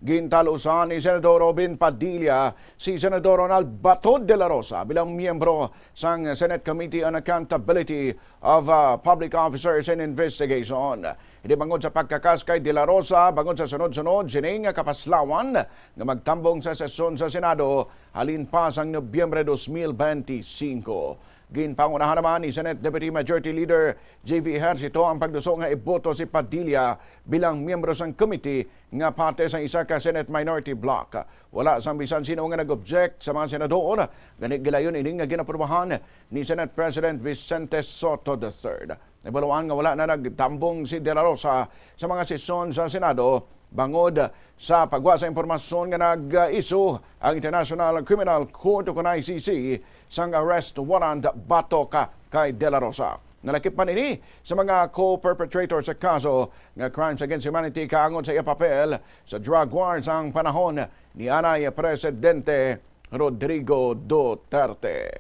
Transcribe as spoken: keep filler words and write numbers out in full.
Gintalusan ni Senador Robin Padilla si Senador Ronald Bato de la Rosa bilang miyembro sang Senate Committee on Accountability of uh, Public Officers and Investigation. Hindi bangod sa pagkakas kay De La Rosa bangod sa sunod-sunod sini nga kapaslawan nga magtambong sa sesyon sa Senado halin pa sang Nobyembre dos mil benti singko. Ginpangunahan naman ni Senate Deputy Majority Leader J V Ejercito ang pagduso nga iboto si Padilla bilang miyembro sang committee nga parte sang isa ka Senate minority bloc. Wala sang bisan sino nga nag-object sa mga senador, gani gilayon ini nga ginaprubahan ni Senate President Vicente Sotto the third. Nabaluan nga wala na nagtambong si De La Rosa sa mga sesyon sa Senado bangod sa pagwa sa impormasyon nga nag-iso ang International Criminal Court o kun I C C sang arrest warrant batok kay De La Rosa. Nalakip man ini sa mga co-perpetrator sa kaso nga crimes against humanity kaangod sa iya papel sa drug war sang panahon ni anay Presidente Rodrigo Duterte.